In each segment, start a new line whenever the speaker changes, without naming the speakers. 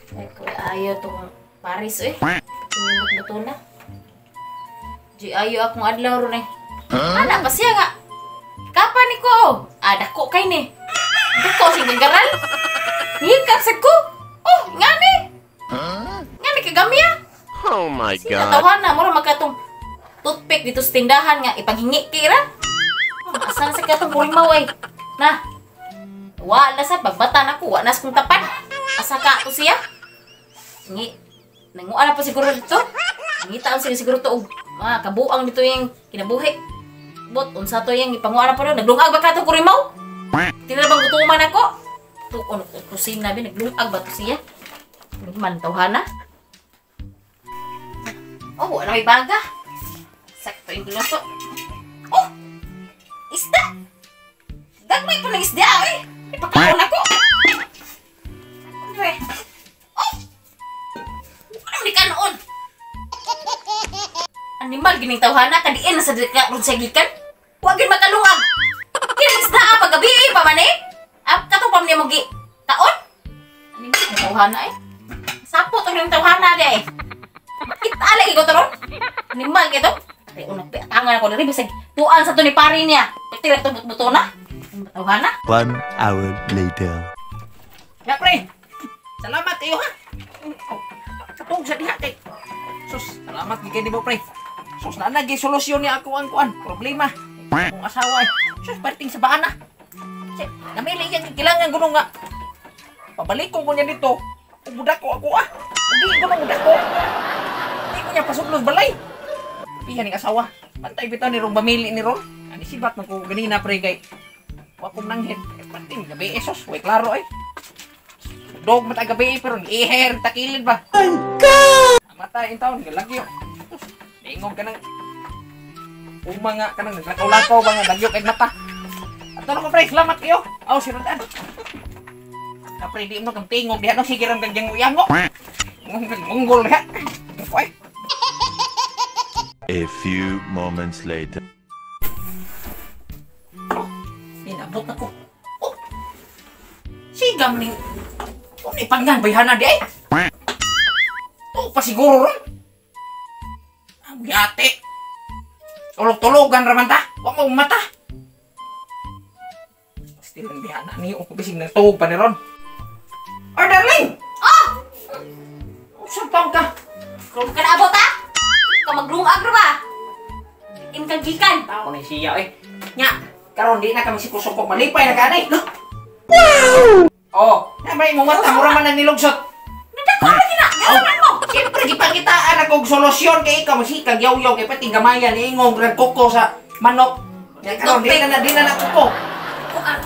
Ay, kuya, ayaw tong Paris eh. Pinindot buto na. Di ayaw akong adlaw ron eh. Ana pa siya nga. Kapan ni ko? Ah, dako kay ni. Dako sing gagaral. Ngikap sa ko. Oh, ngani. Ngani kagamya.
Oh my
Sina
God.
tawhana, mura magkatong toothpick dito sa tindahan nga ipanghingi kira. Oh, asa na sa katong kurimaw ay. Na. Wala sa pagbata na ko, wa na sa kong tapan. Asa ka to siya? Ngi nanguan na pa siguro dito. Ngitaan siya siguro to og mga kabuang dito yung kinabuhi. Bot unsa to yung ipanguan na pa ron. Naglungag ba ka to kurimaw? Tila bang gutuman ako? Tuon ko kusina bi naglungag ba to siya? Man tawhana. Oh, wala may baga. Sakto yung luto. Oh! Isda! Gagmay po ng isda, eh! Ipakaon ako! Andre! Oh! Ano ni ka noon? Animal, gining tawhana, kadiin na sa ron sa gikan. Huwag gin makalungag! Kini isda, ah, paggabi, eh, pa man eh! Ah, katong pa man niya mo gi kaon? Animal, ang tawhana, eh. Sapot ang rin tawhana, di, eh. Kita lagi ko to ron. Animal kito. Ay, unang tangan ako diri bisag tuan sa to ni pare niya. Tira to buto na. Tawhana.
1 hour later.
Ya pre. Salamat kayo ha. Katong sa diha kay. Sus, salamat gid kay nimo pre. Sus na nagi solusyon ni ako ang kuan problema. Akong asawa ay. Sus, perting sa bana. Si, namili yan kailangan guno nga. Pabalikon ko niya dito. Ubudak ko ako ah. Hindi ko nang udak ko. Hindi ko niya pasudlos balay. Pihan ning asawa. Pantay bitaw ni rong mamili ni ron. Ani sibat man ko ganina pre kay wa kong nanghit. Eh, panting gabi eh sus, way klaro eh. Dog man ta gabi eh, pero iher takilid ba. Mata in taon galagyo. Ingog ka nang uma nga ka nang naglakaw-lakaw ba nga lagyo kay mata. Ato na ko pre, salamat kayo. Aw si Rodan. Na pre di mo kang tingog diha no sige ram kang yango. Munggol diha. Oy.
A few moments later.
Inabot ako. Oh. Sigam ning oh, ni panggan bayhana di ay. Oh, pasiguro ron. Ang yate. Tulog-tulogan raman ta. Wa mo mata. Pasti lang bihana ni o bisig na tuog pa ni ron. Oh, darling!
Oh!
Usa taon ka?
Kung ka naabot ha? Ka maglungag ra ba? In kang gikan.
Tao ni siya eh. Nya, karon di na kami sikusok malipay na kanay. No? Wow! Oh, na may mo mata mura man ang nilugsot.
Nadako lagi na. Ganoon mo.
Siyempre gipangitaan ako og solusyon kay ikaw masikag yaw-yaw kay pating gamayan ingong rag koko sa manok. Nya karon di na kuko.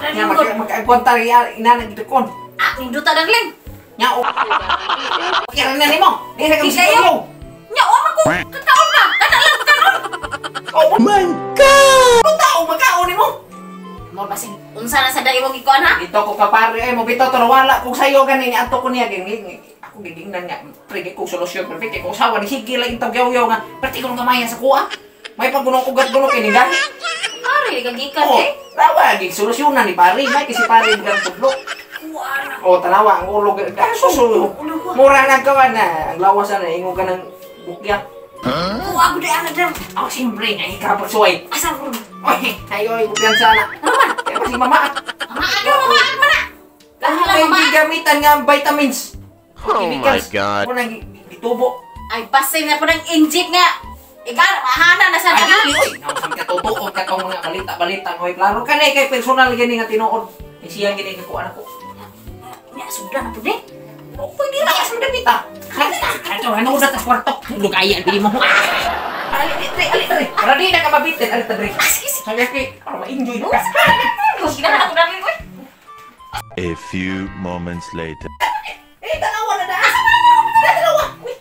Nya magkaagwanta ina na gidukon.
Ah, ninduta darling.
Nya o. Kaya na nimo. Di na kami
Di kayo.
sikuyaw.
Nya o man ko kakaon ba? Kana lang karon.
Oh my God! Tao magkaon nimo.
Mo basig unsa na sa dai mo gikuan ha?
Dito ko kapare ay mo bitaw to wala kung sayo gani ni adto ko niya gini ako gigingnan nga pre kay kong solusyon perfect kay kung usawa ni sige lang intog yaw-yaw nga perti ko gamayan sa kuha. May paggunong ugat guno kay ni gahi.
Pare kang gikan
Oh,
eh.
tawa gi solusyonan ni pare may kasi pare ang tudlo.
Kuan.
Oh, tanawa ang ulo ah, susu. Mura na kawan na ang lawas na ingon ka ng bukya.
Kuha gud ana dam.
Oh, siyempre nga ikaw pagsuway.
Asa ko?
Oy, ayo ay kumpiyansa na. Kaya pa si mama.
Mama ano mama man na.
Lahat
Wala,
ay
mama.
gigamitan nga ang vitamins.
Oh my
Chemicals.
God.
Mo nang gitubo.
Ay basin na po ng injik nga. Ikaw, mahana na sa
Ay,
na.
dili oy. Nausan ka totoo ka tong mga balita-balita ngoy klaro kanay kay personal gani nga tinuod. Kay siya gani nga kuan ako.
Nya sudah na po de.
Oh, pwede ra ka sudan nita. Ato ano na ta kwarto. Lugaya dili mo. Ali dre, ali dre. Para di na ka mabitin ali ta dre.
Ah, sige, sige.
Sabi kay para ma-enjoy ka.
Sige na ako darling oy.
A few moments later.
Eh, tanawa na da. Tanawa. Uy.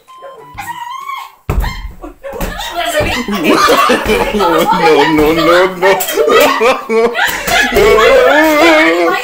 No, no, no, no.
Ay,